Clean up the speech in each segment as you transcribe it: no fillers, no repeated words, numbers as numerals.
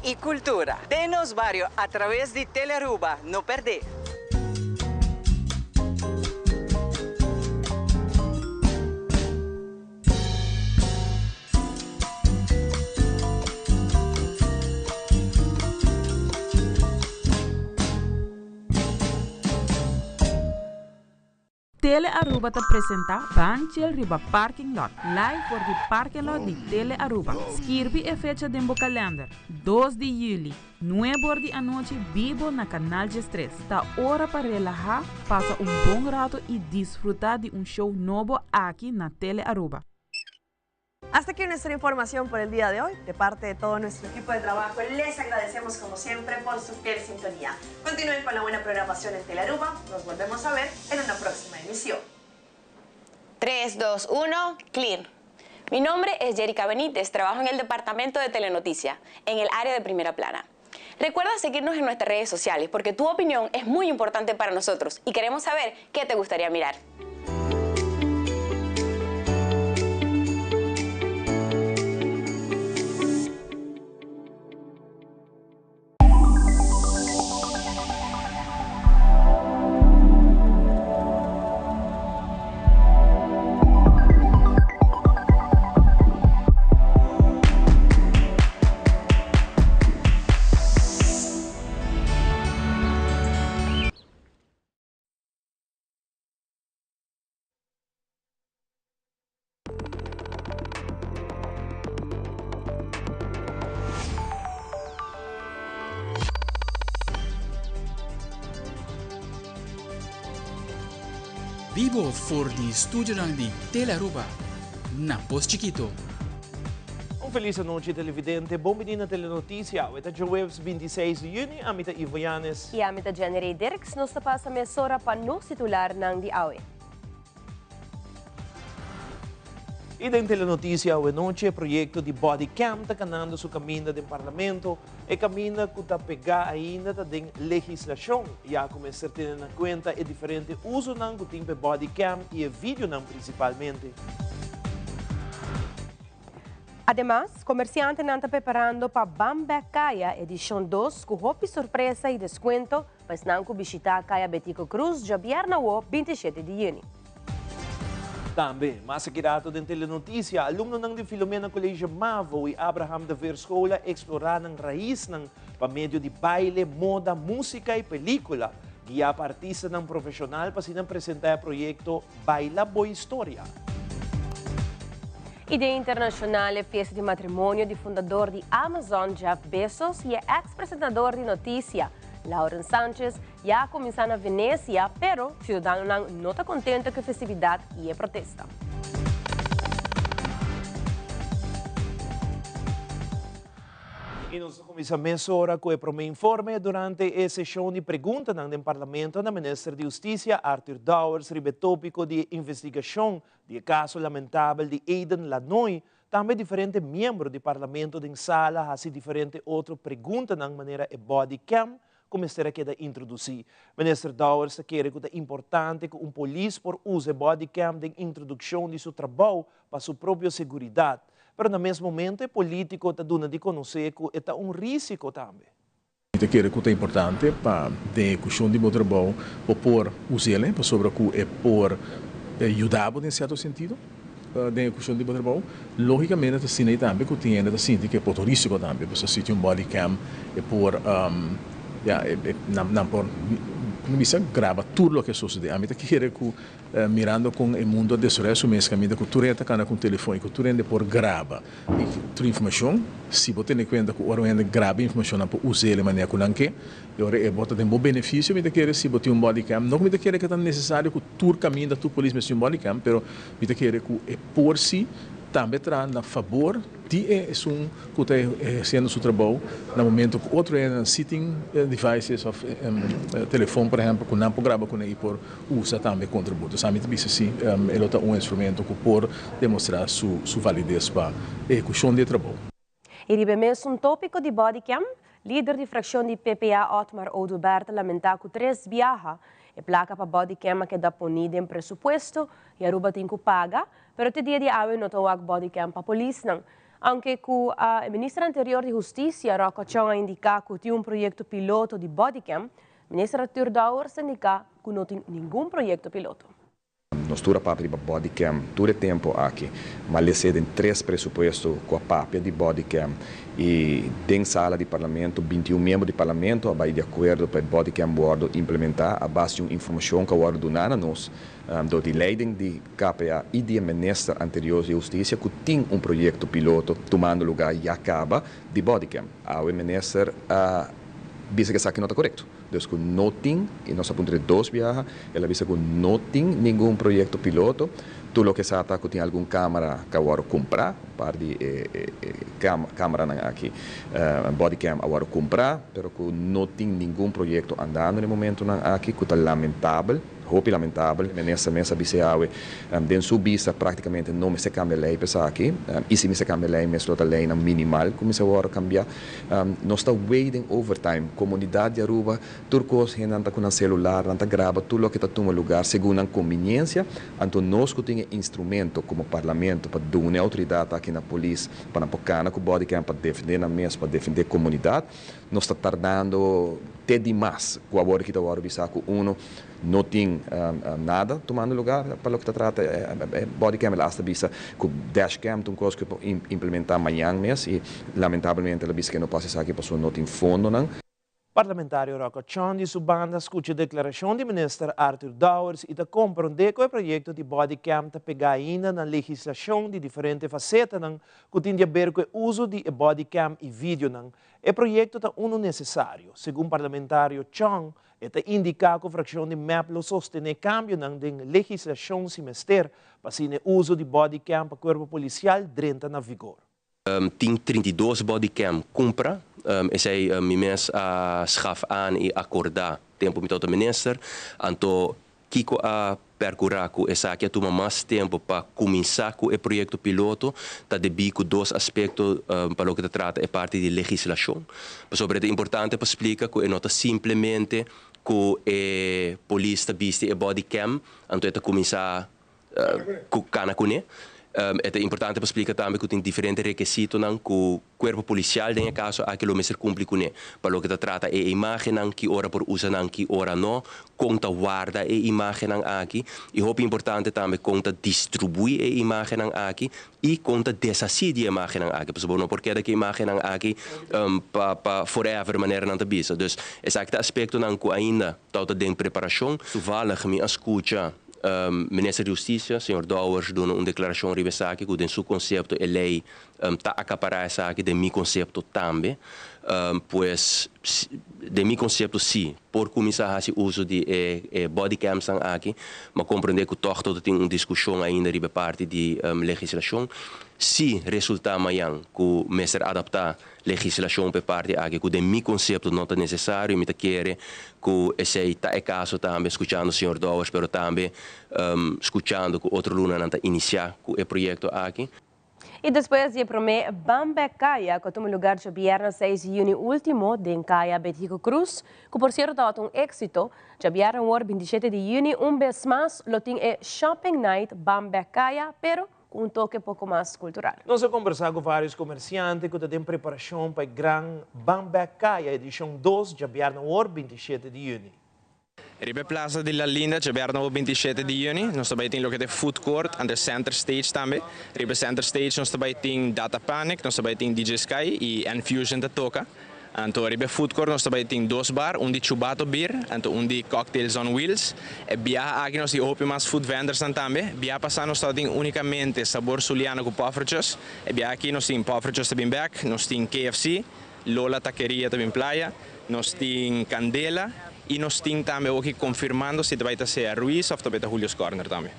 y cultura. Den nos bario a traves di Telearuba. No perde! Tele Aruba ta presenta Ban Chill riba Parking Lot, live for di parking lot di Tele Aruba. Skirbi e fecha den bo kalender, dos di juli, nuebe or di anochi bibo na Canal 13. Ta ora pa relaha, pasa un bon rato y disfruta di un show nobo aki na Tele Aruba. Hasta aquí nuestra información por el día de hoy. De parte de todo nuestro equipo de trabajo, les agradecemos como siempre por su fiel sintonía. Continúen con la buena programación en Telearuba. Nos volvemos a ver en una próxima emisión. 3, 2, 1, clear. Mi nombre es Jerica Benítez, trabajo en el departamento de Telenoticia, en el área de primera plana. Recuerda seguirnos en nuestras redes sociales porque tu opinión es muy importante para nosotros y queremos saber qué te gustaría mirar. Bibo for di studionan di Telearuba na Pos Chikito. Un felis anochi televidente, bon bini na Telenoticia. Awe ta djaweps 26 di juni, ami ta Ivo Yanes. I ami ta Jenny Dirks, nos ta pasa mesora pa nos titularnan di awe. I den Telenoticia awe nochi e proyecto di Body Cam ta canando su caminda den Parlamento. E caminda cu ta pega ainda ta den legislacion, ya cu mester tene na cuenta e diferente usonan cu tin p'e body cam y e videonan principalmente. Ademas, comerciantenan ta preparando pa Ban Bek Caya edicion dos cu hopi sorpresa y descuento pa esnan cu bishita Caya Betico Croes djabièrnè awo 27 di juni. Tambe, mas aki rato den Telenoticia, alumnonan di Filomena College Mavo y Abraham de Veer School a explora nan raisnan pa medio di baile, moda, musica y pelicula, guia pa artistanan profesional pa asina presenta e proyecto Baila Bo Historia. Idea internacional E fiesta di matrimonio di fundador di Amazon Jeff Bezos y e ex presentador di noticia Lauren Sanchez ya a cuminsa na Venecia, pero ciudadanonan no ta contento cu e festividad y e protesta. Y nos ta cuminsa mesora cu e prome informe durante e sesion di preguntanan den Parlamento na Minister di Husticia Arthur Dowers riba e topico di e investigacion di e caso lamentabel di Aiden Lanoy. Tambe diferente miembro di Parlamento den sala haci diferente otro preguntanan manera e body cam cu mester a keda introduci. Minister Dowers ta kere cu ta importante cu un polis por usa e body cam den introduccion di su trabou pa su propio seguridad. Pero na mes momento e politico ta duna di conoce cu e ta un risico tambe. Mi ta kere cu ta importante pa den ehecucion di bo trabou bo por us'el pasobra cu e por yuda bo den cierto sentido den ehecucion di bo trabou. Logicamente ta asina tambe cu tin hende ta sinti cu e por ta un risico tambe pasobra si tin un body cam e por ya nan por bisa graba tur loke a sucede. Ami ta kere cu Mirando con e mundo a desaroya su mes caminda cu tur hende ta cana cu un telefon y cu tur hende por graba tur informacion, si bo tene cuenta cu ora un hende graba informacion nan por us'e e manera cu nan ke y ora e bo ta den bo beneficio mi ta kere si bo tin un bodycam, no cu mi ta kere cu ta necesario cu tur caminda tur polis mester tin un bodycam pero mi ta kere cu e por si tambe traha na fabor Di e esun ku ta ehersiendo su trabou na momento ku otro hendenan si tin devices òf telefon por ehèmpel ku nan por graba kuné i por usa tambe kontra bo. Entonces ami ta bisa si e lo ta un instrumento ku por demostrá su valides pa ehekushon di e trabou. I riba e mesun tópiko di bodycam, lider di frakshon di PPA Otmar Oduber ta lamentá ku tres biaha e plaka pa bodycam a keda poní den presupuesto i Aruba tin ku paga, Pero te dia di awe no ta wak bodycam pa polisnan. Aunke ku e minister anterior di Hustisia, Rocco Tjon, a indiká ku tin un proyekto piloto di bodycam, minister Arthur Dowers a indiká ku no tin ningun proyekto piloto. Nos tur a papia riba bodycam tur e tempu aki, ma lesé den tres presupuesto ku a papia di bodycam i den sala di parlamento 21 miembro di parlamento a bai di akuerdo pa e bodycam wòrdu implementá a base di un informashon ku a wòrdu duná na nos dor di leiding di KPA i di e minister anterior di Hustisia ku tin un proyekto piloto tumando lugá ya kaba di bodycam. Awe minister a bisa ku esaki no ta korekto. Dus ku no tin, i nos a puntra e dos biaha, el a bisa ku no tin ningun proyekto piloto. Tur loke sa ta ku tin algun kámara ku a wòrdu kumprá, un par di e kámaranan aki, bodycam a wòrdu kumprá, pero ku no tin ningun proyekto andando na e momentunan aki, ku ta lamentabel. Hopi lamentabel. Minister mes a bis'é awe, den su bista práktikamente no mester kambia lei pa esaki, i si mester kambia lei mes lo ta leinan minimal ku mester wòrdu kambiá. Nos ta wei den overtime. Komunidat di Aruba tur kos hendenan ta ku nan selular, nan ta graba tur loke ta tuma lugar segun nan kombiniensia. Anto nos ku tin e instrumento komo parlamento pa duna e outoridat aki na polis pa nan por kana ku bodycam pa defendé nan mes, pa defendé komunidat, nos ta tardando te dimas ku awor aki ta wòrdu bisá ku uno no tin nada tumando lugar pa loke ta trata e bodycam. El a hasta bisa ku dashcam ta un kos ku e por implementá mañan mes i lamentablemente el a bisa ku e no por hasi esaki pasobra no tin fondonan. Parlamentario Rocco Tjon di su banda a skucha deklarashon di minister Arthur Dowers i ta komprondé ku e proyekto di bodycam ta pegá ainda na legislashon di diferente fasetanan ku tin di aber ku e uso di e bodycam i videonan. E proyekto ta unu nesesario, segun parlamentario Tjon. E ta indiká ku frakshon di mep lo sostené kambionan den legislashon si mester pa asina e uso di bodycam pa kuerpo polisial drenta na vigor. Tin 32 bodycam kumpra. Esei mi mes a schaf aan i akordá tempu mi tabata minister. Anto kiko a perkurá ku esaki a tuma mas tempu pa kuminsá ku e proyekto piloto ta debí ku dos aspekto pa loke ta trata e parti di legislashon. Pasobra e ta importante pa splika ku e no ta simplemente ku e polis ta bisti e bodycam anto e ta kuminsá ku kana kuné. E ta importante pa splika tambe ku tin diferente rekesitonan ku Kuerpo polisial den e kaso aki lo mester kumpli kuné pa loke ta trata e imágennan, ki ora por usa nan, ki ora no, kon ta warda e imágennan aki i hopi importante tambe kon ta distribuí e imágennan aki i kon ta deshasí di e imágennan aki pasobra bo no por keda ku e imágennan aki pa pa forever manera nan ta bisa. Dus esaki ta aspektonan ku ainda tabata den preparashon. Toevallig mi a skucha Minister di Hustisia, señor Dowers, duna un deklarashon riba esaki ku den su konsepto e lei ta akapará esaki den mi konsepto tambe. Pues, den mi konsepto sí, por kuminsá hasi uso di e bodycamsnan aki, ma komprendé ku tòg tot tin un diskushon ainda riba e parti di legislashon. Si resultá mañan ku mester adaptá legislashon pa e parti aki, ku den mi konsepto no ta nesesario, mi ta kere ku esei ta e kaso tambe, skuchando señor Dowers, pero tambe skuchando ku otro lunanan ta inisiá ku e proyekto aki. I despues di e promé Ban Bek Kaya ku a tuma lugar djabièrnè 6 di yüni último den Kaya Betico Croes, ku por sierto tabata un éksito, djabièrnè awor 27 di yüni un bes mas lo tin e Shopping Night Ban Bek Kaya, pero ku un toke poko mas kultural. Nos a kombersá ku vários komersiante ku ta den preparashon pa e gran Ban Bek Kaya edishon 2 djabièrnè awor 27 di yüni. Riba e plaza di La Linda djabièrnè awor 27 di yüni nos ta bai tin loke ta e food court anto e center stage tambe. Riba e center stage nos ta bai tin Data Panic, nos ta bai tin DJ Sky i N-Fusion ta toka. Anto riba e food court nos ta bai tin dos bar, un di Chubato Beer anto un di Cocktails on Wheels. E biaha aki nos tin hopi mas food vendorsnan tambe. Biaha pasá nos tabatin únikamente Sabor Zuliano ku poffertjes. E biaha aki nos tin poffertjes ta bin bèk, nos tin KFC, Lola Taqueria ta bin playa, nos tin Candela y nos tin tambe oki confirmando si ta bay ta sea Ruiz of ta bay ta Julio's Corner tambe.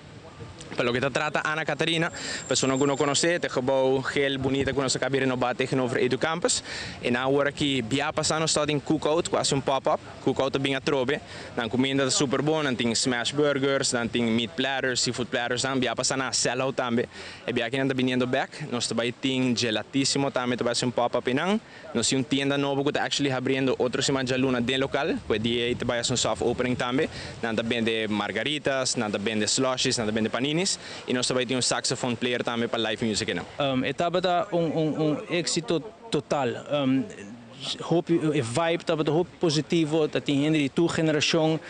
Pa loke ta trata Ana Catarina, persona cu no conoce, ta e gebouw geel bunita cu nos a caba di renoba tegenover Edu Campus. E nan awor aki bia pasa nos ta tin cookout cu haci un pop-up. Cookout ta bin atrobe. Nan cuminda ta super bon, nan tin smash burgers, nan tin meat platters, seafood platters nan. Bia pasa nan a sell out tambe. E biakinan ta biniendo bek. Nos ta bai tin Gelatissimo tambe ta bai haci un pop-up einan. Nos tin un tienda nobo cu ta actually habriendo otro siman djaluna den local. Cu e dia ei ta bai haci un soft opening tambe. Nan ta bende margaritas, nan ta bende slushies, nan ta bende paninis. DJs y nos tambe tin un saxophone player tambe pa live music no. E tabata un exito total. Hopi, e vibe tabata hopi positivo, tin hende di tur generacion,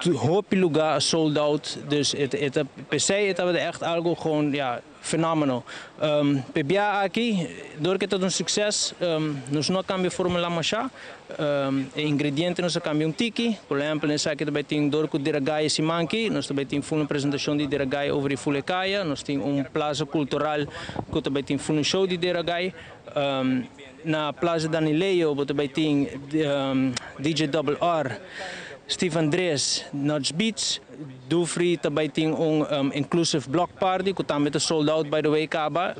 hopi lugar sold out, dus het per se het tabata echt algo gewoon, ja, phenomenal. E biaha aki, door cu ta un succes, nos no a cambia formula mas, e ingrediente nos a cambia un tiki. Por ehempel, esaki tambe tin door cu Dera Gai siman aki, nos tambe tin un presentacion di Dera Gai over di full caya, nos tin un plaza cultural cu tambe tin full show di Dera Gai. Na Plaza Danileo, tambe tin DJ Double R, Steve Andres, Notch Beats, Dufry tambe tin un inclusive block party, cu tambe ta sold out, by the way, caba.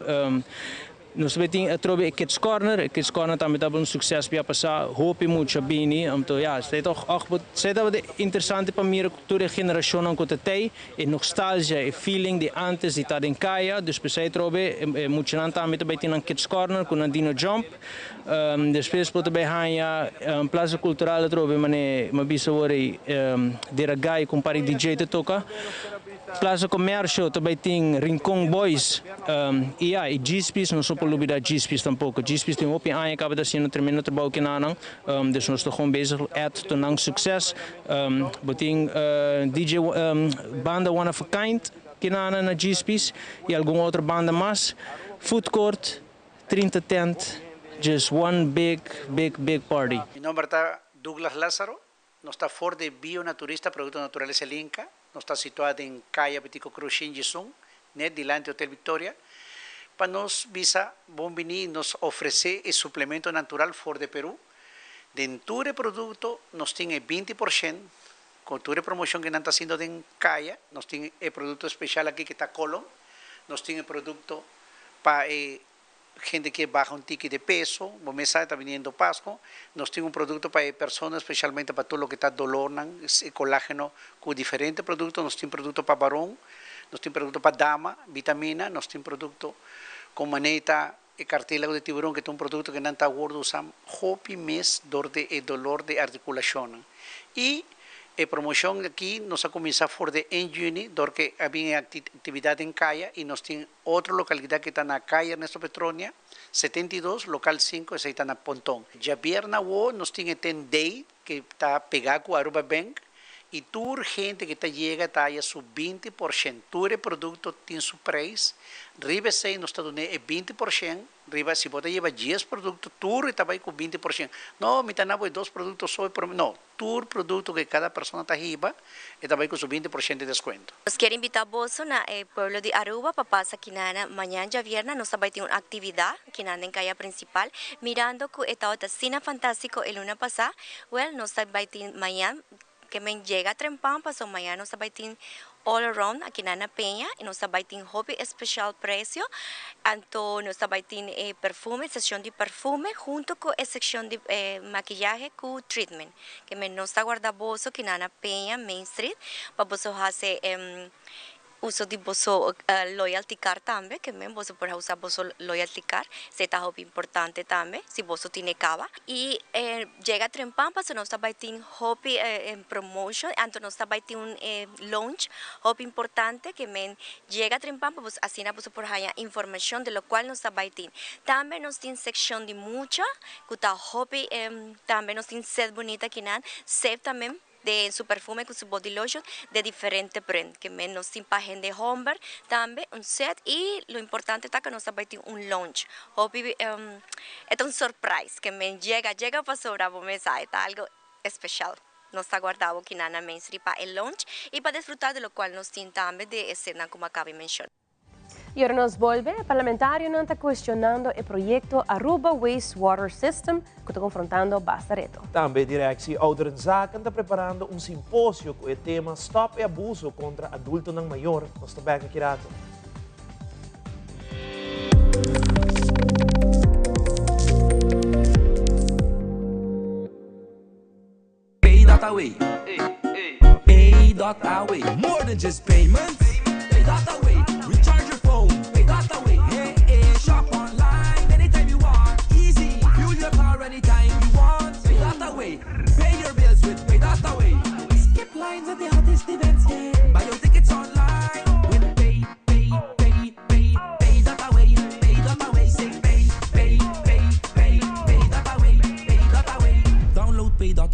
Nos tambe tin atrobe Kids Corner, e Kids Corner tambe ta un succes biaha pasa, hopi mucha a bini, anto ja, e toch ook, ta interesante pa mira tur e generacion cu tin, e nostalgia, e feeling di antes di ta den caya, dus pesey atrobe mucha tambe tambe tin un Kids Corner cu un Dino Jump. Despues por tambe haya Plaza Cultural atrobe, mane m'a bisa awor, Dera Gai cu par di DJ ta toca. Plaza Comercio tambe tin Rincon Boys y ja, y G-Space, no por lubida G-Space tampoco. G-Space tin hopi aña caba haciendo tremendo trabou aki nan, dus nos ta gewoon bezig add to nan succes. Bo tin DJ banda One of a Kind aki na G-Space y algun otro banda mas. Food court, 30 tent, just one big, big, big party. Mi nomber ta Douglas Lázaro, nos ta for di Bionaturista, Productos Naturales El Inca, nos ta situa na Caya Betico Croes 101, net dilanti Hotel Victoria, pa nos bisa bon bini, nos ofrece e suplemento natural for di Peru. Den tur producto nos tin 20% cu tur promocion cu nos ta haciendo den caya, nos tin e producto special aki cu ta colon, nos tin producto pa hende cu baha un tiki di peso, bo mes ta biniendo Pasco, nos tin un producto pa persona, especialmente pa tur loke ta dolor, colageno, cu diferente producto, nos tin producto pa varon, nos tin producto pa dama, vitamina, nos tin producto cu maneta e cartílago de tiburón, cu ta un producto cu nan ta usa hopi mes dolor di dolor di articulacion. Y e promocion aki nos a cuminsa for di 1 juni, porque tabatin actividad den caya y nos tin otro localidad cu ta na Caya Ernesto Petronia, 72, local 5, esey ta na Ponton. Diabierna nos tin 10 day cu ta pega cu Aruba Bank y tur hende cu ta yega ta haya su 20%. Tur producto tin su prijs. Riba esey nos ta duna 20%. Riba si bo lleva 10 producto, tur ta bay cu 20%. No, mi ta na dos producto so, no, tur producto cu cada persona ta riba, ta bay cu su 20% di descuento. Nos kier invita bo na pueblo di Aruba pa pasa aki na mañan diabierna, nos ta bay tin un actividad aki na caya principal, mirando cu tabata asina fantastico e luna pasa. Well, nos ta bay tin mañan kiermen yega trempan, paso mañan nos ta bay tin all around aki na Peña y nos ta bay tin hopi special precio. Anto nos ta bay tin perfume, seccion di perfume hunto cu e seccion di maquillahe cu treatment. Kiermen nos ta warda boso aki na Peña Main Street pa boso haci uso di boso loyalty card tambe, kiermen boso por usa boso loyalty card, esey ta importante tambe, si boso tin caba. Y yega trempan, paso nos tambe tin hopi promotion, anto nos tambe tin un launch hopi importante, kiermen yega trempan, pues asina boso por haya informacion di loke nos tambe tin. Tambe nos tin seccion di mucha, cu ta hopi, tambe nos tin set bunita aki nan, set tambe di su perfume cu su body lotion di diferente brand, kiermen nos tin pa hende homber tambe un set y lo importante ta cu nos tambe tin un launch. Hopi ta un surprise kiermen yega yega pa sobra bo mes ta algo special. Nos ta warda bo aki na Main Street pa e launch y pa disfruta di loke nos tin tambe di esnan cu mi a caba di menciona. Y awor nos bolbe, parlamentarionan ta cuestionando e proyecto Aruba Wastewater System, cu ta confrontando basta reto. Tambe Directie Ouderenzaken ta preparando un simposio cu e tema Stop e Abuso contra Adultonan Mayor. Nos ta back aki rato. Pay.away. Pay.away. More than just payments. Pay.away. Recharge your phone. Pay.away. Hey, hey. Shop online anytime you want. Easy. Fuel your car anytime you want. Pay.away. Pay your bills with Pay.away. Skip lines at the hottest events. Yeah. Buy your tickets online.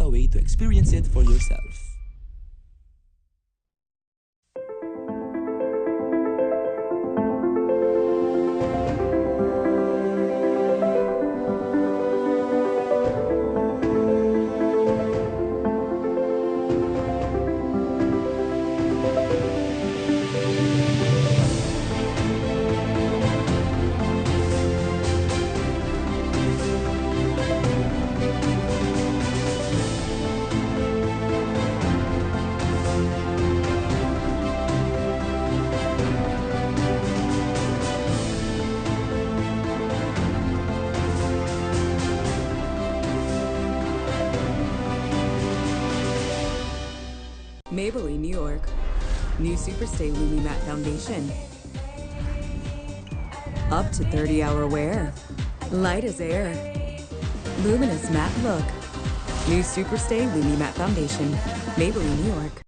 Data Way to experience it for yourself. Maybelline New York. New Superstay Lumi Matte Foundation. Up to 30-hour wear. Light as air. Luminous matte look. New Superstay Lumi Matte Foundation. Maybelline New York.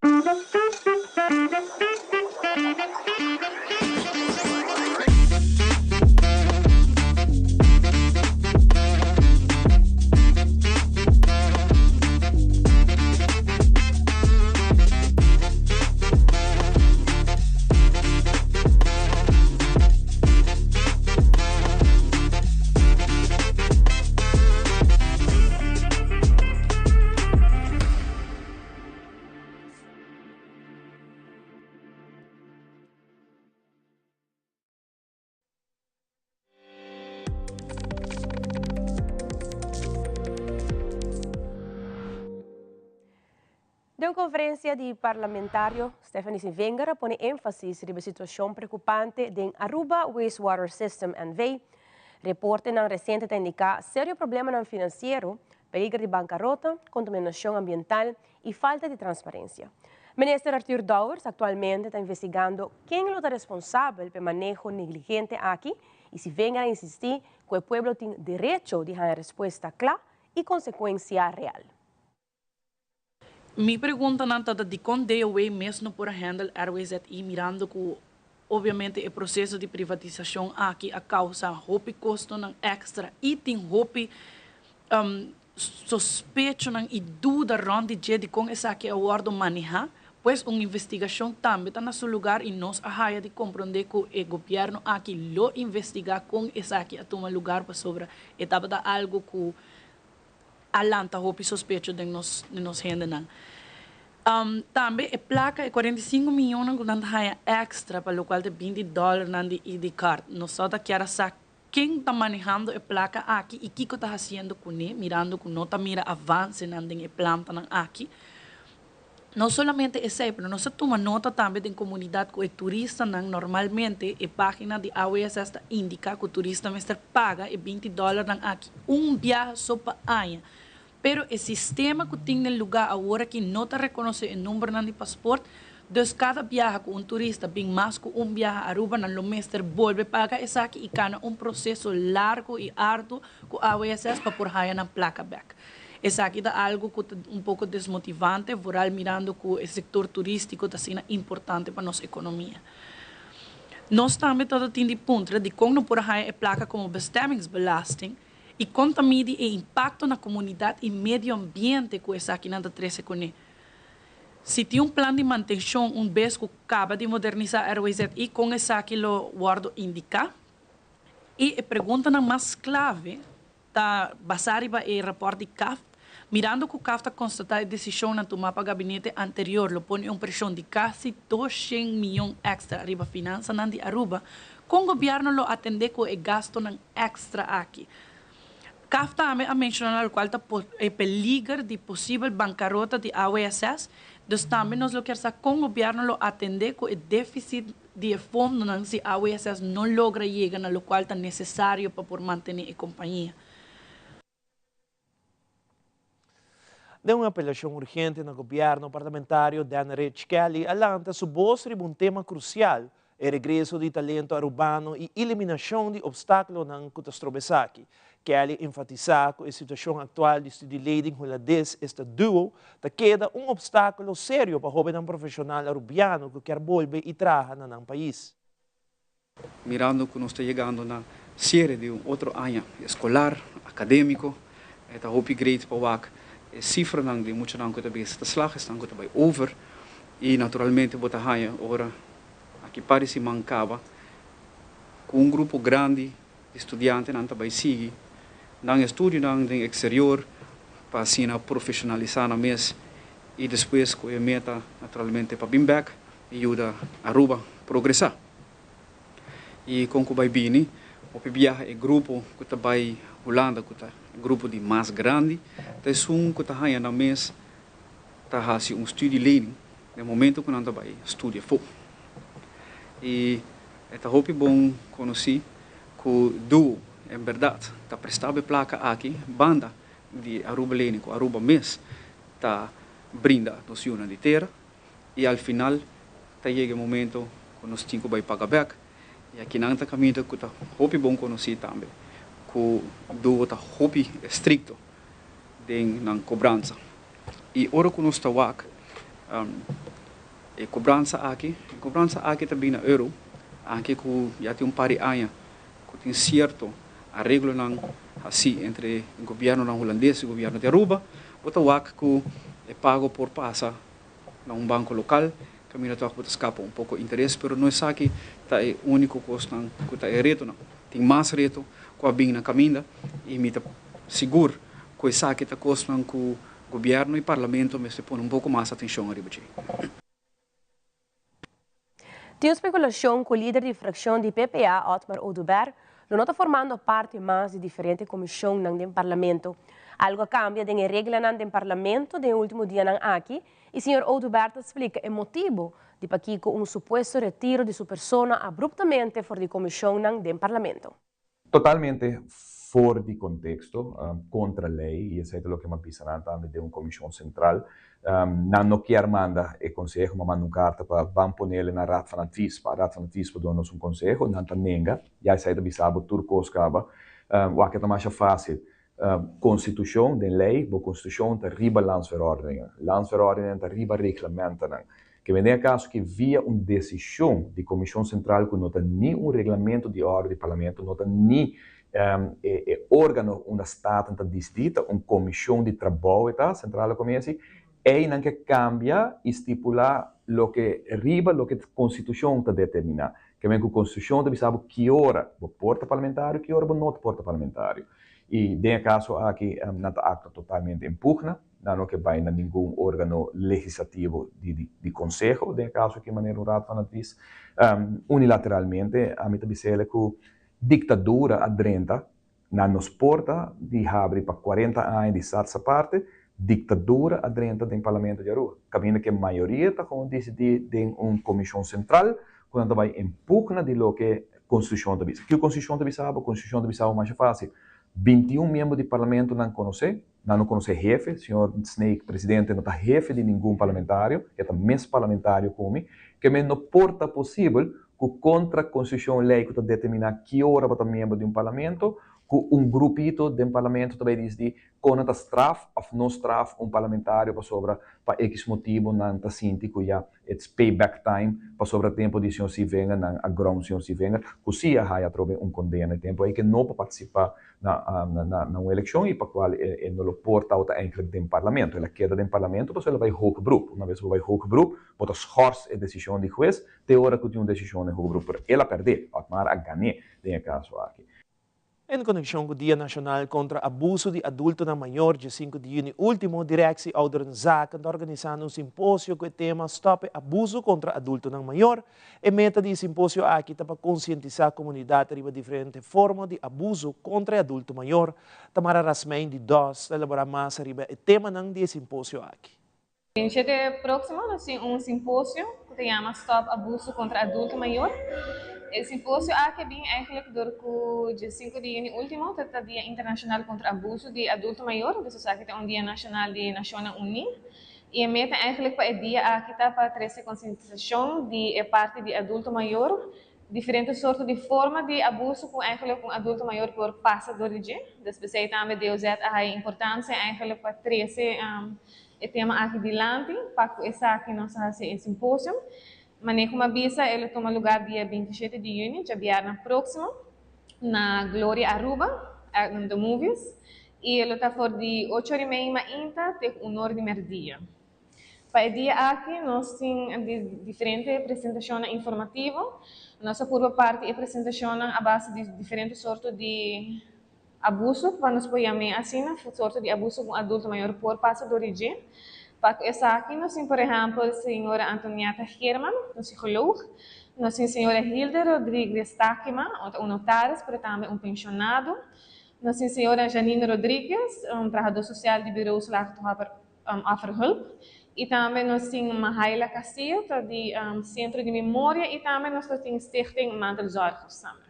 Den un conferencia di parlamentario, Stephanie Sivenger a pone enfasis riba e situacion preocupante den Aruba Wastewater System NV. Reportenan reciente ta indica serio problemanan financiero, peliger di bancarota, contaminacion ambiental y falta di transparencia. Minister Arthur Dowers actualmente ta investigando ken lo ta responsabel p'e maneho negligente aki y Sivenger a insisti cu e pueblo tin derecho di haña respuesta cla y consecuencia real. Mi preguntanan ta ta dikon DOW mes no por a handle RWZI mirando ku obviamente e proseso di privatisashon aki a kausa hopi kostonan èkstra i tin hopi sospechonan i duda rònt di dje dikon esaki a wòrdu manehá. Pues un investigashon tambe ta na su lugar i nos a haya di komprondé ku e gobièrnu aki lo investigá kon esaki a tuma lugar pasobra e tabata algu ku a lanta hopi sospecho den nos den nos hendenan. Tambe e plaka, e 45 miyonan ku nan ta haña èkstra pa lokual ta 20 dòlernan di ID card. Nos sa ta kier a sa ken ta manehando e plaka aki i kiko ta hasiendo kuné, mirando ku no ta mira avansenan den e plantanan aki. No solamente esei, pero nos a tuma nota tambe den comunidad cu e turistanan normalmente e pagina di AWSS ta indica cu turista mester paga e 20 dollarnan aki un biaha so pa aña. Pero e sistema cu tin den lugar awor aki no ta reconoce e numbernan di paspoort, dus cada biaha cu un turista bin mas cu un biaha Aruba nan lo mester bolbe paga esaki y cana un proceso largo y arduo cu AWSS pa por haya nan placa bek. Esaki ta algu ku ta un poko desmotivante, vooral mirando ku e sektor turístiko ta asina importante pa nos ekonomia. Nos tambe tabata tin di puntra dikon no por a haña e plaka komo bestemmingsbelasting i kon ta midi e impakto na komunidat i medio ambiente ku esakinan ta trese kuné. Si tin un plan di mantenshon un bes ku kaba di modernisá RWZI kon esaki lo wòrdu indiká? I e preguntanan mas klave Ta basá riba e rapòrt di CAft, mirando ku CAft a konstatá e desishonnan tumá pa gabinete anterior lo pone un preshon di kasi 200 mion èkstra riba finansanan di Aruba, kon gobièrnu lo atendé ku e gastonan èkstra aki? CAft tambe a menshoná na lokual ta e peliger di posibel bankarota di AWSS, dus tambe nos lo kier sa kon gobièrnu lo atendé ku e défisit di e fondonan si AWSS no logra yega na lokual ta nesesario pa por mantené e kompañia. Den un apelashon urgente na gobièrnu, parlamentario Dan Rich Kelly a lanta su bos riba un tema krusial, e regreso di talento arubano i eliminashon di opstákulonan ku ta stroba esaki. Kelly enfatisá ku e situashon aktual di studieleding hulandes, esta duo, ta keda un opstákulo serio pa hóbennan profeshonal arubiano ku kier bolbe i traha na nan pais. Mirando ku nos ta yegando na siere di un otro aña eskolar, akadémiko, e ta hopi great pa wak E sifranan di muchanan ku ta bisa ta slag, esnan ku ta bai over i naturalmente bo ta haña ora aki par di siman kaba ku un grupo grandi di studiantenan ta bai sigui nan estudionan den eksterior pa asina profeshonalisá nan mes i despues ku e meta naturalmente pa bin bèk i yuda Aruba progresá. I kon ku bai bini, hopi biaha e grupo ku ta bai Hulanda ku ta e grupo di mas grandi ta esun ku ta haña nan mes ta hasi un studielening den momento ku nan ta bai studia afó. I e ta hopi bon konosí ku duo en bèrdat ta prestá bo e plaka aki banda di Aruba Lening ku Aruba mes ta brinda nos yunan di tera i al final ta yega e momento ku nos tin ku bai paga bèk i akinan ta kaminda ku ta hopi bon konosí tambe ku duo ta hopi estrikto den nan kobransa i ora ku nos ta wak e kobransa aki e kobransa aki ta bin na euro anke ku ya tin un par di aña ku tin sierto areglonan hasí entre gobièrnunan hulandes i gobièrnu di Aruba bo ta wak ku e pago por pasa na un banko lokal, kaminda tòg bo ta skapa un poko interes, pero no esaki ta e úniko kosnan ku ta e retonan. Tin mas reto ku a bin na kaminda i mi ta sigur ku esaki ta kosnan ku gobièrnu i parlamento mester pone un poko mas atenshon ariba dje. Tin un spekulashon ku lider di frakshon di PPA, Otmar Oduber, lo no ta formando parti mas di diferente komishonnan den parlamento. Algu a kambia den e reglanan den parlamento den e ultimo dianan aki i señor Oduber ta splika e motibu di pakiko un supuesto retiro di su persona abruptamente for di komishonnan den parlamento. Totalmente for di contexto, contra ley, y esey ta loke m'a bisa nan tambe den un comision central. Nan no kier manda e conseho, m'a manda un carta pa ban ponele na Raad van Advies, pa Raad van Advies por duna nos un conseho, nan ta nenga, ya esey ta bisa bo tur cos caba. Wak e ta masha facil, Constitucion, den ley, bo constitucion ta riba landsverordeningen, landsverordeningen ta riba reglamentonan. Ke men den e kaso ki via un desishon di Komishon Sentral ku no ta ni un reglamento di òrdu di Parlamento, no ta ni e e órgano unda Staten ta disidí, ta un komishon di trabou e ta, Sentrale Commissie, einan ke kambia i stipulá loke riba loke konstitushon ta determiná. Ke men ku konstitushon ta bisa bo ki ora bo por ta parlamentario, ki ora bo no ta por ta parlamentario. I den e kaso aki nan ta aktua totalmente en pugna. Nan no ke bai na ningun organo legislativo di di konseho, den e kaso aki manera un Raad van Advies. Unilateralmente ami ta bis'el ku diktadura a drenta na nos porta di habri pa kuarenta aña di Staats Aparte, diktadura a drenta den Parlamento di Aruba. Kaminda ku e mayoria ta kon disidí den un komishon sentral ku nan ta bai en pugna di loke konstitushon ta bisa. Kiko konstitushon ta bisa bo? Konstitushon ta bisa bo masha fásil. Bintiun miembro di Parlamento nan konosé. Nan no konosé hefe, señor Snake, presidente, no ta hefe di ningun parlamentario, e ta mes parlamentario ku mi. Ke men no por ta posibel ku kontra konstitushon lei ku ta determiná ki ora bo ta miembro di un parlamento, ku un grupito den parlamento ta bai disdi kon nan ta straf òf no straf un parlamentario pasobra pa ekis motibu nan ta sinti ku ya It's pay back time pasobra tempo di señor Sievinger nan a ground señor Sievinger cu si a haya atrobe un condena e tempo ey ke no por participa na na un eleccion y pa cual e no lo por tabata eigenlijk den parlamento. El a keda den parlamento pasobra el a bay hoog beroep. Una vez bo bay hoog beroep bo ta schors e decision di huez te ora cu tin un decision den hoog beroep pero el a perde, Otmar a gane den e caso aki. En konekshon ku Dia Nashonal kontra Abuso di Adultonan Mayor dje sinku di yüni último, Directie Ouderenzaken ta organisando un simposio ku e tema Stòp e abuso kontra adultonan mayor. E meta di e simposio aki ta pa konsientisá komunidat riba diferente forma di abuso kontra e adulto mayor. Tamara Rasmijn di dos ta elaborá mas riba e temanan di e simposio aki. Dje próksimo nos tin un simposio ku ta yama Stòp Abuso kontra Adulto Mayor. E simposio aki a bin eigentlik dor ku dje sinku di yüni último ta ta Dia Internashonal kontra Abuso di Adulto Mayor, dus esaki ta un dia nashonal di Nashonnan Uní. I e meta eigentlik pa e dia aki ta pa trese konsientisashon di e parti di adulto mayor, diferente sorto di forma di abuso ku eigentlik un adulto mayor por pasa dor di dje. Dus p'esei tambe DOZ a haya importansia eigentlik pa trese E tema aki dilanti, pa ku esaki nos a hasi e simposium. Manera ku mi a bisa, e lo tuma lugá dia 27 di yüni, djabièrnè próksimo, na Gloria Aruba, The Movies. I e lo ta for di ocho or i mei mainta te ku un or di mèrdia. Pa e dia aki nos tin diferente presentashonnan informativo. Nos a purba parti e presentashonnan a base di diferente sorto di abuso, pa nos por yam'é asina, sorto di abuso ku un adulto mayor por pasa dor di dje. Pa ku esaki nos tin por ehèmpel señora Antonieta Geerman, un psikoloog, nos tin señora Hilde Rodriguez Takema, un notaris pero tambe un penshonado, Nos tin señora Janine Rodriguez, un trahadó sosial di Bureau Slachtoffer Offerhulp. I tambe nos tin Mahaila Castillo, ta di Centro di Memoria i tambe nos ta tin Stichting Mantelzorgers tambe.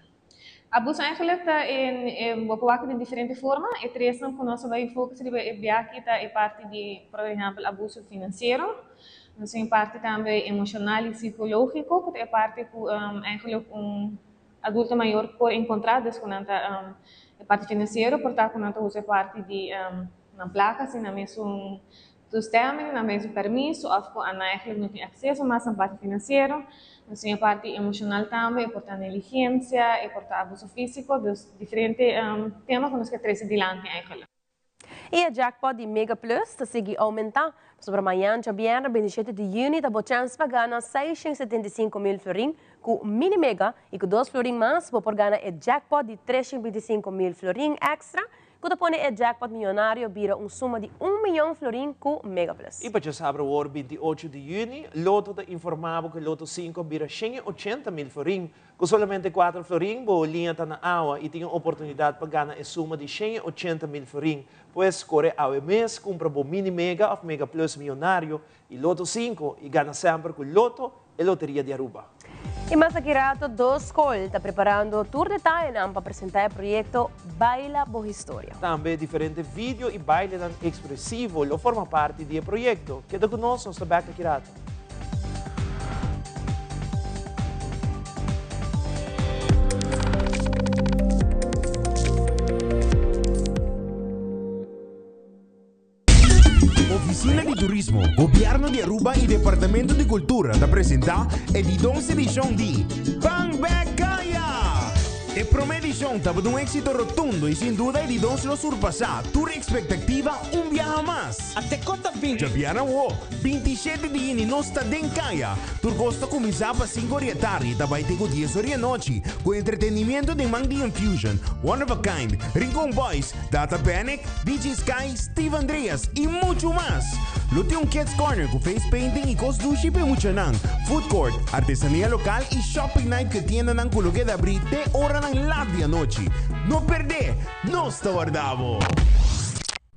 Abuso eigenlijk ta en bo por wak den diferente forma. E tresnan ku nos a bai focus riba e biaha aki ta e parti di, por ehempel, abuso finansiero. Nos tin e parti tambe emoshonal i sikológiko, ku ta e parti ku eigenlijk un Adulto mayor por encontra des cu nan ta e parti financiero por ta cu nan ta usa e parti di nan placa sin nan mesun toestemming, nan mesun permiso of cu nan eigenlijk no tin acceso mas na parti financiero. Nos tin e parti emocional tambe, e por ta negligencia, e por ta abuso fisico, dus diferente tema cu nos ke trece dilanti eigenlijk. I e jackpot di Mega Plus ta sigui oumentá, pasobra mañan djabièrnè 27 di yüni ta bo chèns pa gana 675 mil florin ku Mini Mega i ku dos florin mas bo por gana e jackpot di 325 mil florin èkstra ku ta pone e jackpot miyonario bira un suma di un miyon florin ku Mega Plus. I pa djasabra awor 28 di yüni, Lotto ta informá bo ku e Lotto 5 a bira 180 mil florin Ku solamente kuater florin bo liña ta na awa i tin e oportunidat pa gana e suma di 180 mil florin. Pues kore awe mes kumpra bo Mini Mega òf Mega Plus Miyonario i Lotto 5 i gana semper ku Lotto, e loteria di Aruba. I mas aki rato dos skol ta preparando tur detayenan pa presenta e proyekto Baila Bo Historia. Tambe diferente video i bailenan ekspresivo lo forma parti di e proyekto. Keda ku nos, nos ta bèk aki rato. Oficina di Turismo, Gobierno di Aruba y Departamento di Cultura ta presenta e di dos edicion di Ban Bek Caya! E prome edicion tabata un exito rotundo y sin duda e di dos lo surpasa tur expectativa un biaha mas. Ate kon ta bin? Djabièrnè awo, 27 di yüni nos ta den kaya. Tur kos ta kuminsá pa sinku ora di e tardi i ta bai te ku dies ora di anochi, ku entretenimiento den man di Infusion, One of a Kind, Rincon Boys, Data Panic, DJ Sky, Steve Andreas i muchu mas! Lo tin un Kids Corner ku face painting i kos dushi pa e muchanan, food court, artesania lokal i shopping night ku e tiendanan ku lo keda abrí te oranan lat di anochi. No perdé! Nos ta warda bo!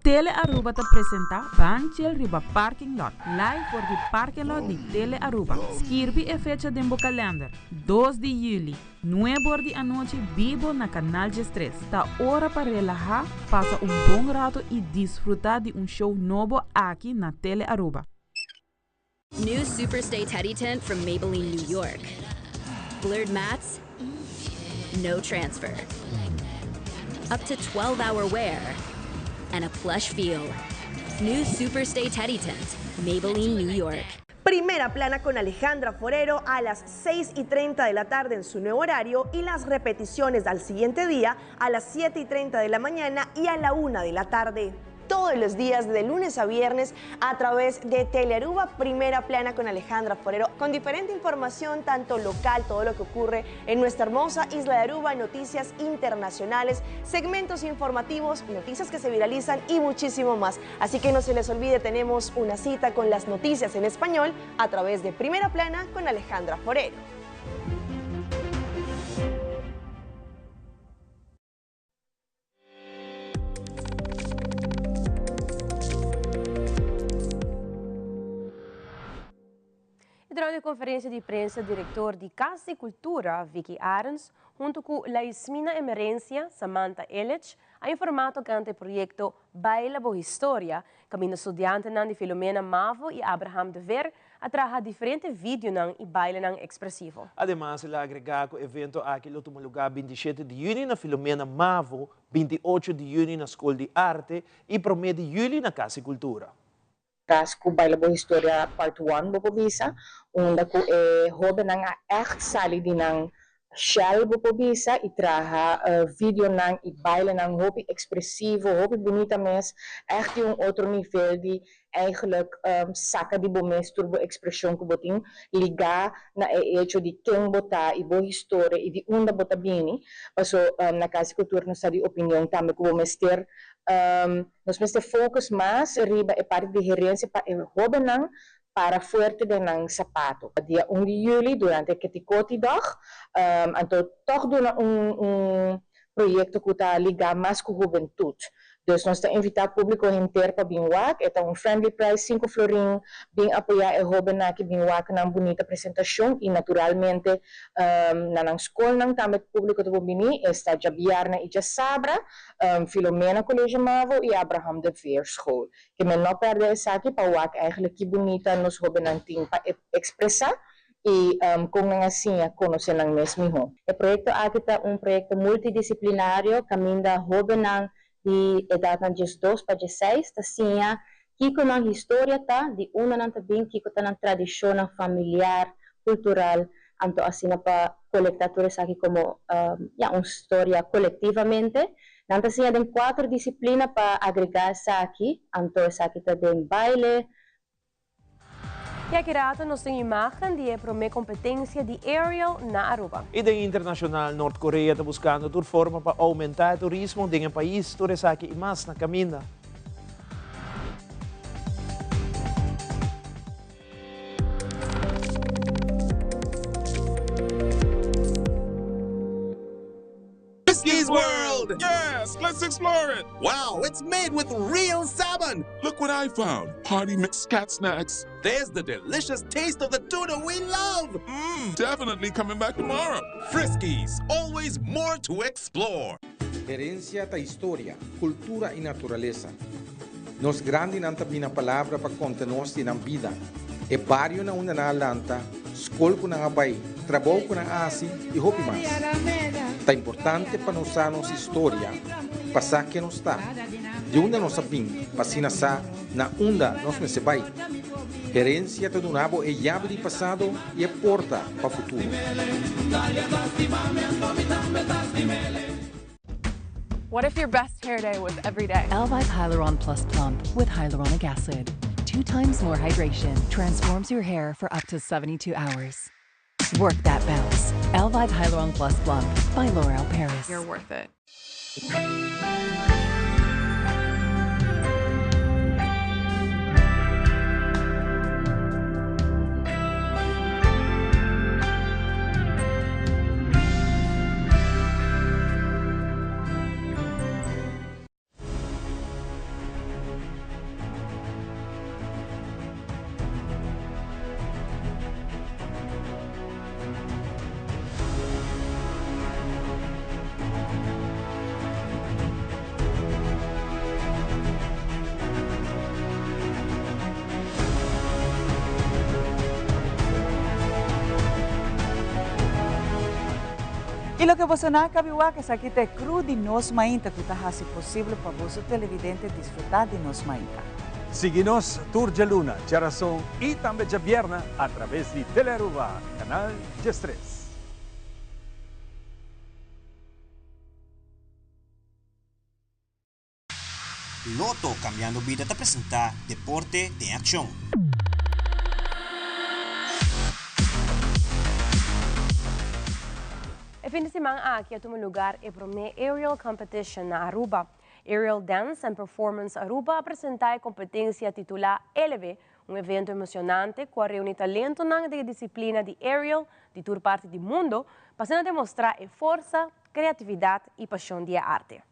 Tele Aruba ta presenta Ban Chill riba Parking Lot, live for di Parking Lot di Tele Aruba. Skirbi e fecha den bo kalender, 2 di juli, nuebe or di anochi bibo na Canal 13. Ta ora pa relaha, pasa un bon rato y disfruta di un show nobo aki na Tele Aruba. New Superstay Teddy Tint from Maybelline New York. Blurred mats, no transfer. Up to 12 hour wear and a plush feel. New Superstay Teddy Tint, Maybelline New York. Primera plana con Alejandra Forero a las 6 y 30 de la tarde en su nuevo horario y las repeticiones al siguiente día a las 7 y 30 de la mañana y a la 1 de la tarde todos los días de lunes a viernes a través de Telearuba Primera Plana con Alejandra Forero, con diferente información tanto local, todo lo que ocurre en nuestra hermosa isla de Aruba, noticias internacionales, segmentos informativos, noticias que se viralizan y muchísimo más. Así que no se les olvide, tenemos una cita con las noticias en español a través de Primera Plana con Alejandra Forero. Durante e conferencia di prensa, director di Cas di Cultura, Vicky Arens, hunto cu Laismina Emerencia, Samantha Ellich, a informa tocante e proyecto Baila Bo Historia, caminda studiantenan di Filomena Mavo y Abraham de Veer a traha diferente videonan y bailenan expresivo. Ademas el a agrega cu e evento aki lo tuma lugar 27 di juni na Filomena Mavo, 28 di juni na Scol di Arte y prome di juli na Cas di Cultura. Tras cu Baila Bo Historia Part One bo por bisa, unda cu e hobennan a echt sali di nan. Shell bo por bisa y traha videonan y bailenan hopi expresivo, hopi bunita mes, echt di un otro nivel di eigenlijk saca di bo mes tur bo expresion cu bo tin liga na e hecho di ken bo ta y bo historia y di unda bo ta bini. Paso na Cas di Cultura nos ta di opinion tambe cu bo mester nos mester focus mas riba e parti di herencia pa e hobennan para fuerte den nan sapato. Dia un di juli durante e Ketikoti-dag, anto tòg duna un un proyekto ku ta ligá mas ku hubentut. Dus nos ta invitá públiko henter pa bin wak. E ta un friendly price, sinku florin. Bin apoyá e hóbennan aki bin wak nan bunita presentashon i naturalmente na nan skolnan tambe públiko ta por bini. Esta djabièrnè i djasabra, Filomena College Mavo i Abraham de Veer School. Ke men no pèrdè esaki pa wak eigenlijk ki bunita nos hóbennan tin pa ekspresá i kon nan a siña konosé nan mes mihó. E proyekto aki ta un proyekto multidisiplinario kaminda hóbennan di edatnan diesdos pa diesseis ta siña kiko nan historia ta, di unda nan ta bin, kiko ta nan tradishonnan familiar, kultural, anto asina pa kolektá tur esaki komo ya un storia kolektivamente. Nan ta siña den kuater disiplina pa agregá esaki, anto esaki ta den baile, I aki rato nos tin imagen di e prome competencia di aerial na Aruba. I den internacional, Nort Korea ta buscando tur forma pa aumenta e turismo den e pais. Tur esaki i mas na caminda. Friskies World! Yes, let's explore it! Wow, it's made with real salmon! Look what I found! Party mix cat snacks. There's the delicious taste of the tuna we love! Mmm, definitely coming back tomorrow. Friskies, always more to explore. Herencia ta historia, cultura y naturalesa. Nos grandinan ta bina palabra pa konta nos di nan bida, e bario na unda nan a lanta, skol ku nan a bai, trabou ku nan a hasi i hopi mas. Ta importante pa nos sa nos historia pa sa ken nos ta, di unda nos a bin pa asina sa na unda nos mester bai. Herensia ta duna bo e yabi di pasado i e porta pa futuro. What if your best hair day was every day? Elvive Hyaluron Plus Plump with hyaluronic acid. Two times more hydration transforms your hair for up to 72 hours. Work that bounce. Elvive Hyaluron Plus Plump by L'Oreal Paris. You're worth it. Y loke boso nan a cabi wak esaki ta e crew di Nos Mainta cu ta haci posible pa boso televidente disfruta di Nos Mainta. Sigui nos tur djaluna, djarason y tambe djabierna a traves di Telearuba, Canal 13. Lotto Cambiando Bida ta presenta Deporte den Accion. E fin di siman aki a tuma lugar e prome Aerial Competition na Aruba. Aerial Dance and Performance Aruba a presenta e competencia titula Eleve, un evento emocionante cu a reuni talentonan den e disciplina di aerial di tur parti di mundo pa asina demostra e forsa, creatividad y pasion di e arte.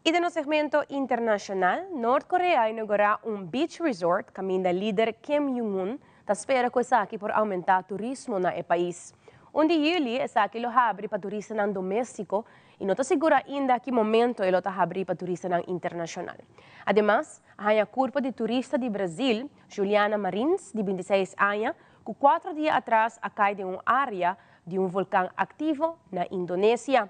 Y den nos segmento internacional, Noord Korea a inaugura un beach resort caminda lider Kim Jong-un ta spera cu esaki por aumenta turismo na e pais. Un di juli esaki lo habri pa turistanan domestico y no ta sigur ainda ki momento e lo ta habri pa turistanan internacional. Ademas, a haña kurpo di turista di Brazil, Juliana Marins, di bintiseis aña, ku kuatro dia atras a kai den un área di un volkan aktivo na Indonesia.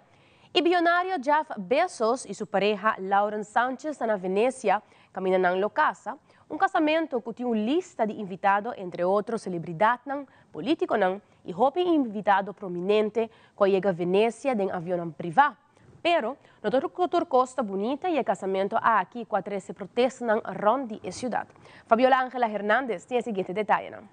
E biyonario Jeff Bezos y su pareha Lauren Sanchez ta na Venecia, caminda nan lo casa, un casamento cu tin un lista di invitado entre otro celebridadnan, politiconan y hopi invitado prominente cu a yega Venecia den avionnan priva. Pero, no ta tur cos ta bunita y e casamento aki cu a trece protestanan rond di e ciudad. Fabiola Angela Hernandez tin e siguiente detayenan.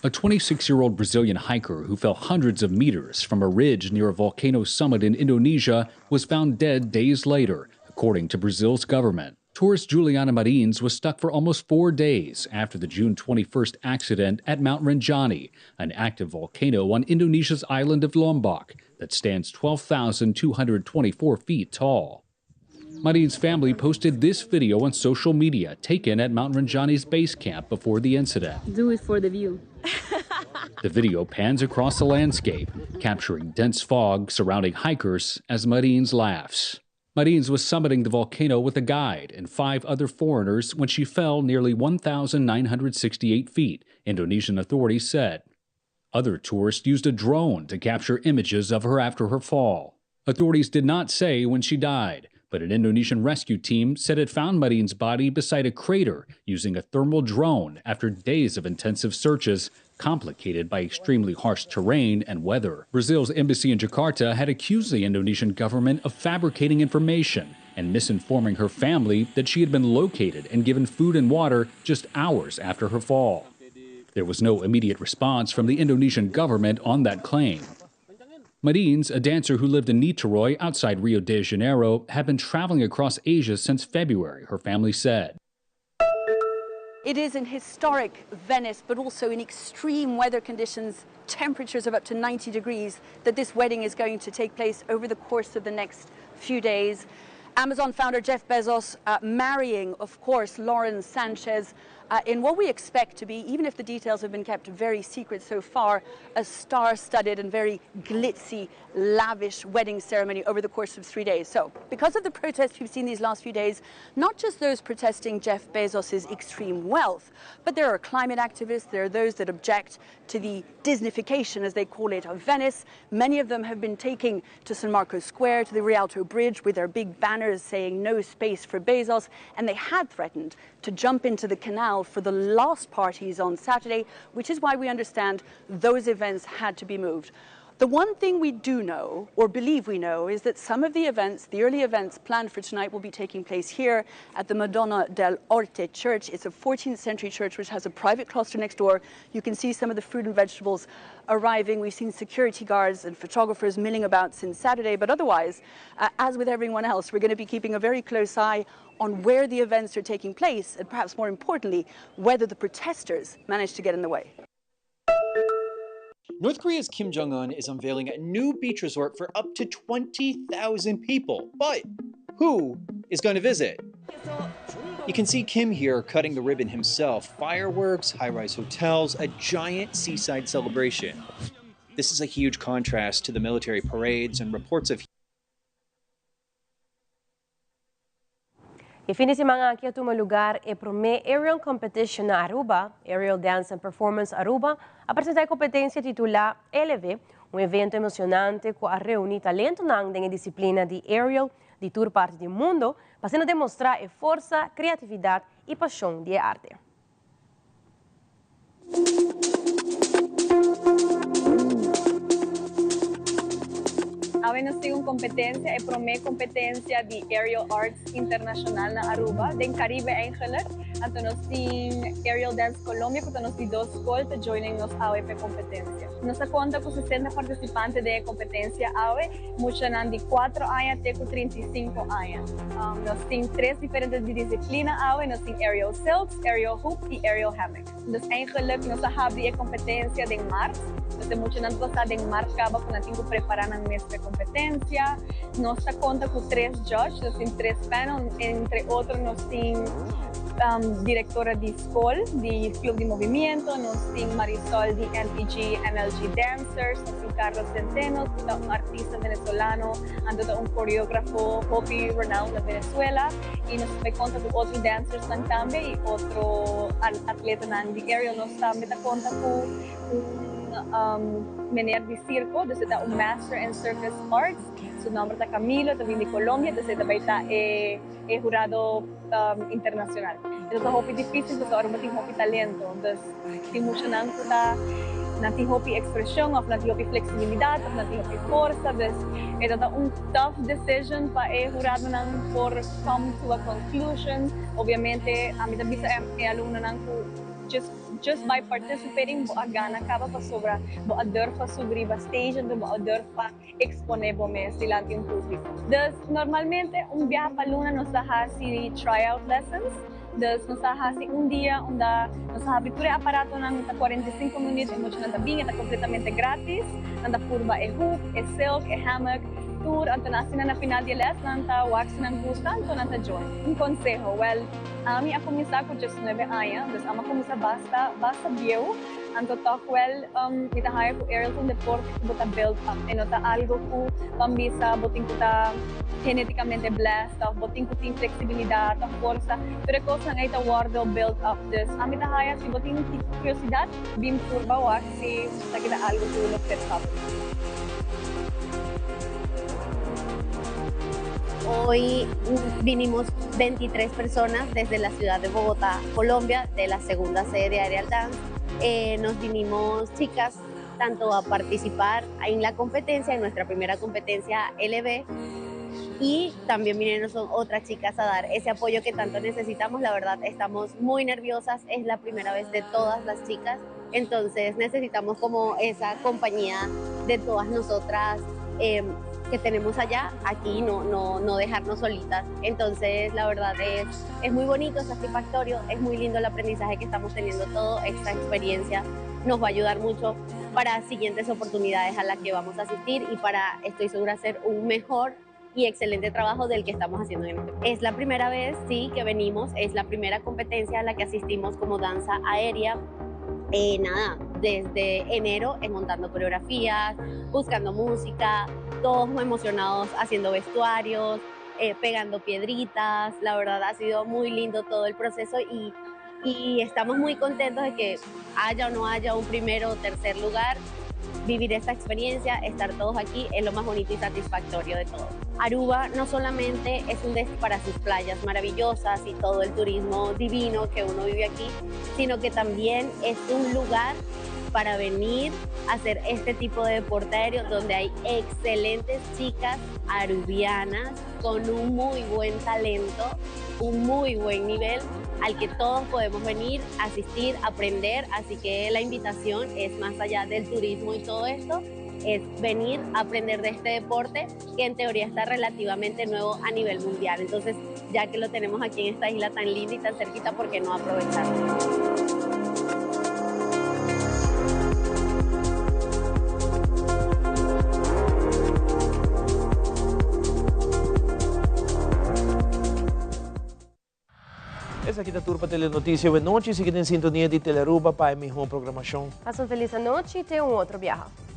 A 26 year old Brazilian hiker who fell hundreds of meters from a ridge near a volcano summit in Indonesia was found dead days later, according to Brazil's government. Tourist Juliana Marins was stuck for almost four days after the June 21st accident at Mount Rinjani, an active volcano on Indonesia's island of Lombok that stands 12,224 feet tall. Marin's family posted this video on social media taken at Mount Rinjani's base camp before the incident. Do it for the view. The video pans across the landscape, capturing dense fog surrounding hikers as Marines laughs. Marines was summiting the volcano with a guide and five other foreigners when she fell nearly 1,968 feet, Indonesian authorities said. Other tourists used a drone to capture images of her after her fall. Authorities did not say when she died, but an Indonesian rescue team said it found Marin's body beside a crater using a thermal drone after days of intensive searches complicated by extremely harsh terrain and weather. Brazil's embassy in Jakarta had accused the Indonesian government of fabricating information and misinforming her family that she had been located and given food and water just hours after her fall. There was no immediate response from the Indonesian government on that claim. Marines, a dancer who lived in Niterói outside Rio de Janeiro, had been traveling across Asia since February, her family said. It is in historic Venice, but also in extreme weather conditions, temperatures of up to 90 degrees, that this wedding is going to take place over the course of the next few days. Amazon founder Jeff Bezos uh, marrying, of course, Lauren Sanchez uh, in what we expect to be, even if the details have been kept very secret so far, a star studded and very glitzy, lavish wedding ceremony over the course of three days. So, because of the protests we've seen these last few days, not just those protesting Jeff Bezos's extreme wealth, but there are climate activists, there are those that object to the Disneyfication, as they call it, of Venice. Many of them have been taking to San Marco Square, to the Rialto Bridge, with their big banners saying no space for Bezos, and they had threatened to jump into the canal for the last parties on Saturday, which is why we understand those events had to be moved. The one thing we do know, or believe we know, is that some of the events, the early events planned for tonight, will be taking place here at the Madonna dell'Orte Church. It's a 14th century church which has a private cloister next door. You can see some of the fruit and vegetables arriving. We've seen security guards and photographers milling about since Saturday, but otherwise, uh, as with everyone else, we're going to be keeping a very close eye on where the events are taking place and perhaps more importantly, whether the protesters manage to get in the way. North Korea's Kim Jong un is unveiling a new beach resort for up to 20,000 people. But who is going to visit? You can see Kim here cutting the ribbon himself. Fireworks, high rise hotels, a giant seaside celebration. This is a huge contrast to the military parades and reports of E fin di siman aki a tuma lugar e prome Aerial Competition na Aruba, Aerial Dance and Performance Aruba a presenta e competencia titula Eleve, un evento emocionante cu a reuni talentonan den e disciplina di aerial di tur parti di mundo pa asina demostra e forsa, creatividad y pasion di e arte. Awe nos tin un competencia, e prome competencia di Aerial Arts Internacional na Aruba, den Caribe eigenlijk. Anto nos tin Aerial Dance Colombia cu ta nos di dos scol ta joinen nos awe pa e competencia. Nos ta conta cu 60 participante den e competencia awe, muchanan di cuatro aña te cu 35 aña. Nos tin tres diferente di disciplina awe, nos tin Aerial Silks, Aerial Hoop y Aerial Hammock. Dus eigenlijk nos a habri e competencia den maart, dus e muchanan ta sa den maart caba cu nan tin cu prepara nan mes pa e competencia. competencia. Nos ta conta cu tres judge, nos tin tres panel, entre otro nos tin directora di scol di Club di Movimiento, nos tin Marisol di NPG MLG Dancers, nos tin Carlos Centeno cu ta un artista venezolano, anto ta un coreografo hopi renowned na Venezuela y nos ta bay conta cu otro dancersnan tambe y otro atletanan di aerial. Nos tambe ta conta cu un meneer di circo, dus e ta un master in circus arts, su nomber ta Camilo, ta bin di Colombia, dus e ta bay ta e hurado internacional. E ta hopi dificil pasobra Aruba tin hopi talento, dus tin muchanan cu ta nan tin hopi expresion of nan tin hopi flexibilidad of nan tin hopi forsa, dus e ta un tough decision pa e huradonan por come to a conclusion. Obviamente ami ta bisa e alumnonan cu just Just by participating bo a gana caba pasobra bo a durf pa subi riba stage anto bo a durf pa expone bo mes dilanti un publico. Dus normalmente un biaha pa luna nos ta haci try out lessons, dus nos ta haci un dia unda nos ta habri tur e aparatonan ta 45 minuut e muchanan ta bin e ta completamente gratis, nan ta purba e hoop, e silk, e hammock, tur anto nan asina na final di e les nan ta wak si nan gusta anto nan ta join. Un conseho, well. Ami a kuminsá ku diesnuebe aña, dus ami a kuminsá basta basta bieu, anto tòg wèl mi ta haña ku aerial ta un deporte ku bo ta build up, e no ta algu ku ban bisa bo tin ku ta genétikamente blessed òf bo tin ku tin fleksibilidat òf forsa, tur e kosnan ei ta wòrdu build up. Dus ami ta haña si bo tin un tiki kuriosidat, bin purba wak si esaki ta algu ku lo fit pa bo. Hoy vinimos 23 personas desde la ciudad de Bogotá, Colombia, de la segunda sede de Aerial Dance. Eh, nos vinimos chicas tanto a participar en la competencia, en nuestra primera competencia LB, y también vinieron otras chicas a dar ese apoyo que tanto necesitamos. La verdad, estamos muy nerviosas, es la primera vez de todas las chicas, entonces necesitamos como esa compañía de todas nosotras. Eh, que tenemos allá, aquí no, no, no dejarnos solitas. Entonces, la verdad es, es muy bonito, es satisfactorio, es muy lindo el aprendizaje que estamos teniendo todo, esta experiencia nos va a ayudar mucho para siguientes oportunidades a las que vamos a asistir y para, estoy segura, hacer un mejor y excelente trabajo del que estamos haciendo en este. Es la primera vez, sí, que venimos, es la primera competencia a la que asistimos como danza aérea. Eh, nada, desde enero es montando coreografías, buscando música, todos muy emocionados haciendo vestuarios, eh, pegando piedritas. La verdad ha sido muy lindo todo el proceso y, y estamos muy contentos de que haya o no haya un primero o tercer lugar. Vivir esta experiencia, estar todos aquí, es lo más bonito y satisfactorio de todo. Aruba no solamente es un destino para sus playas maravillosas y todo el turismo divino que uno vive aquí, sino que también es un lugar para venir a hacer este tipo de deporte aéreo donde hay excelentes chicas arubianas con un muy buen talento, un muy buen nivel al que todos podemos venir, asistir, aprender. Así que la invitación es más allá del turismo y todo esto, es venir a aprender de este deporte que en teoría está relativamente nuevo a nivel mundial. Entonces, ya que lo tenemos aquí en esta isla tan linda y tan cerquita, ¿por qué no aprovecharlo? Esaki ta tur pa Telenoticia awe nochi. Sigui den sintonia di Telearuba pa e miho programacion. Pasa un feliz anochi y te un otro biaha.